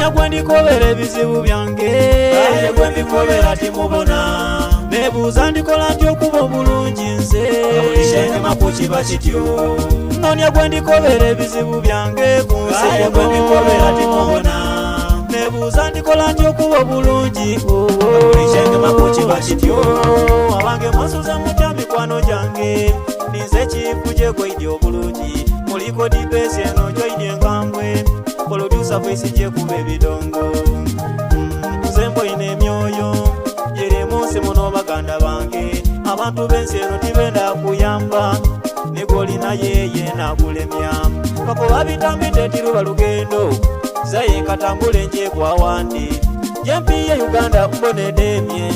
Noonia gwe ndikobera ebizibu byange. Aye gwe mbikobera timubona. Nebuuza ndikola ntya okuba obulungi nze. Buli kyengemaku kiba kityo. Noonia gwe ndikobera ebizibu byange ku nsi Aye gwe mbikobera timubona. Nebuuza ndikola ntya okuba obulungi. Buli kyengemaku kiba kityo. Abange mwansuza mutya mikwano gyange. Ninze kifuje gwaidye obulungi. Muliko dibesi eno joidye enkambwe. Producer voice gyekuba ebidongo. Nze mbwaine emyoyo giri mu nsi muno baganda bange. Abantu b'ensi eno tibenda kuyamba. Nigwolina yeye nakulemya. Bakoba bitambi tetiruba lugendo. Zaye katambule nje kwa wandi. Gyempiye Uganda mbonedemye.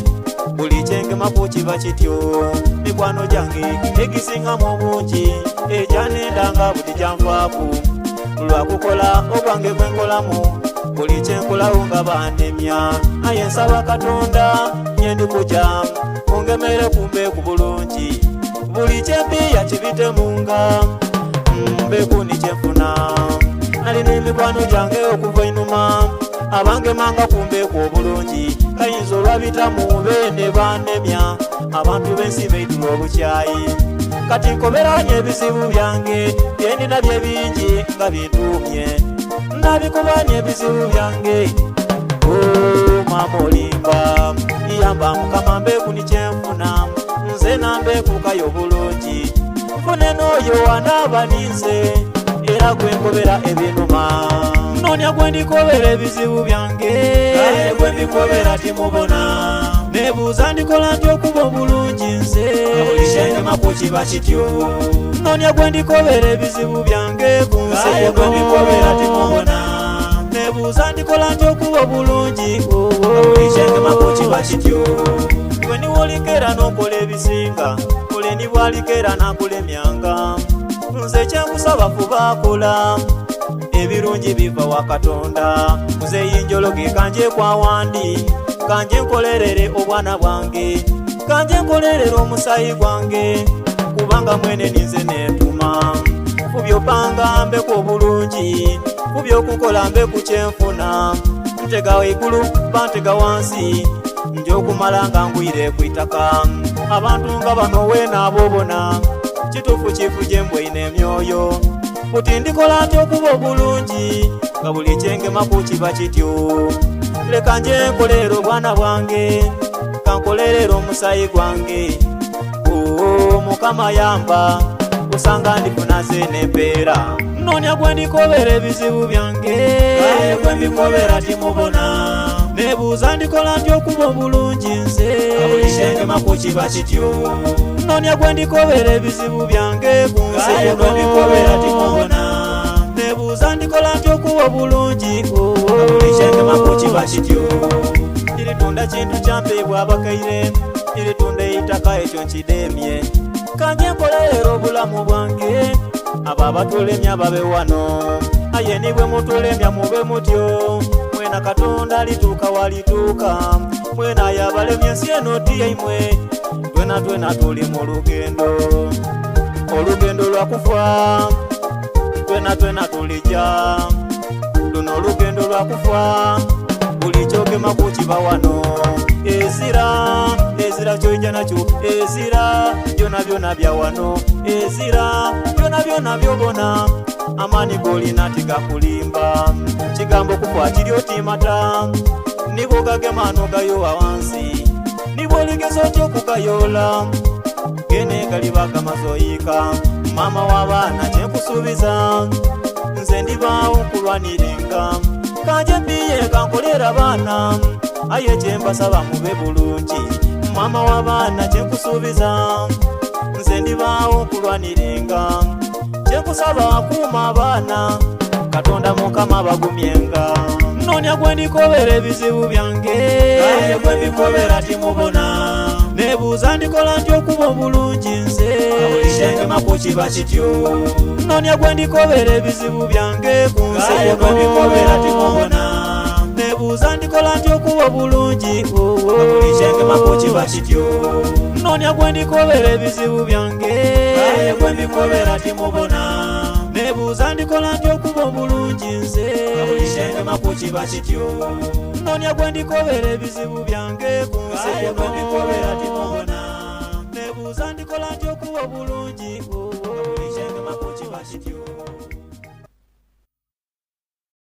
Buli kyengemaku kiba kityo. Mikwano gyange egisingamu obungi egyanendanga buti gyanvaaku. Lwakukola ogwange gwe nkolamu buli kyenkolawo nga bannemya. Aye nsaba Katonda nyendi kuja ongemere kumbe ku bulungi. Buli kyempiya kibitemunga mbeku ni kyenfuna. Nalina emikwano gyange okuva einuma abangemanga kumbeku obulungi. Kayinza olwabitamu beene bannemya abantu b'ensi beidula obukyayi. Kati nkoberanye ebizibu byange byendina bye bingi nga bintuumye. Nabikubanye ebizibu byange. Oh, mama olimba yamba mukama mbeku ni kyenfuna nze nambekukayo obulungi nfune n'oyo anaaba ninze era gwe nkobera ebinuma. Noonia gwe ndikobera ebizibu byange. Aye gwe mbikobera timubona. Nebuuza ndikola ntya okuba obulungi nze. Buli kyengemaku kiba kityo. Noonia gwe ndikobera ebizibu byange ku nsi Aye gwe mbikobera timubona. Nebuuza ndikola ntya okuba obulungi. Buli kyengemaku kiba kityo. Gwe niwolikera n'okola ebisinga, ole ni bwalikera n'akulemyanga. Nze kyenkusaba fuba kola, ebirungi biva wa Katonda. Nze yinjologe kanje kwa wandi, kanje nkolerere obwana bwange, kanje nkolerere omusayi gwange, kubanga mwene ninze neetuma. Kubyopanga mbeku obulungi, kubyokukola mbeku kyenfuna. Ntega waigulu bantega wansi, nja okumala nga ngwire ku itaka. Abantu nga bano weena aboobona, kituufu kifuje mbwaine emyoyo. Buti ndikola ntya okuba obulungi, nga buli kyengemaku kiba kityo. Leka nje nkolerere obwana bwange, kankolerere omusayi gwange. Oo, Mukama yamba, osanga ndifuna nze n'empeera. Noonia gwe ndikobera ebizibu byange. Aye gwe mbikobera timubona. Nebuuza ndikola ntya okuba obulungi nze. Buli kyengemaku kiba kityo. Noonia gwe ndikobera ebizibu byange ku nsi Aye gwe mbikobera timubona. Nebuuza ndikola ntya okuba obulungi. Buli kyengemaku kiba kityo. Iritunda kintu kyampeebwa abakaire, iritunda eitaka ekyo nkidemye. Kanje nkolerera obulamu bwange, abo abatulemya babe wano. Aye ni bwe mutulemya mube mutyo, mwena Katonda alituuka walituuka. Mwena aye abalemya ensi eno ti yaimwe, twena twena tuli mu lugendo. Olugendo lwa kufa, twena twena tulija. Luno olugendo lwa kufa, buli kyogemaku kiba wano. Ezira, ezira kyoija nakyo, ezira byona byona bya wano. Ezira byona byona byobona, amaani g'olina tigakulimba. Kigambo kufa kiri otimata, nibwo gagema n'ogayowa wansi. Nibwo oligeza otya okugayoola, gene galiba gamaze oyiika. Maama w'abaana kyenkusuubiza, nze ndibaawo nkulwanirenga. Kanje mpiye kankolere abaana, aye kyembasaba mube bulungi. Maama w'abaana kyenkusuubiza, nze ndibaawo nkulwanirenga. Kyenkusaba kuuma abaana, Katonda Mukama bagumyenga. Noonia gwe ndikobera ebizibu byange. Aye gwe mbikobera timubona. Nebuuza ndikola ntya okuba obulungi nze. Buli kyengemaku kiba kityo. Noonia gwe ndikobera ebizibu byange ku nsi Aye gwe mbikobera timubona. Nebuuza ndikola ntya okuba obulungi. Buli kyengemaku kiba kityo. Noonia gwe ndikobera ebizibu byange. Aye gwe mbikobera timubona. Nebuuza ndikola ntya okuba obulungi nze. Buli kyengemaku kiba kityo. Nonya gwe ndikobera ebizibu byange ku nsi Aye gwe kuno. mbikobera.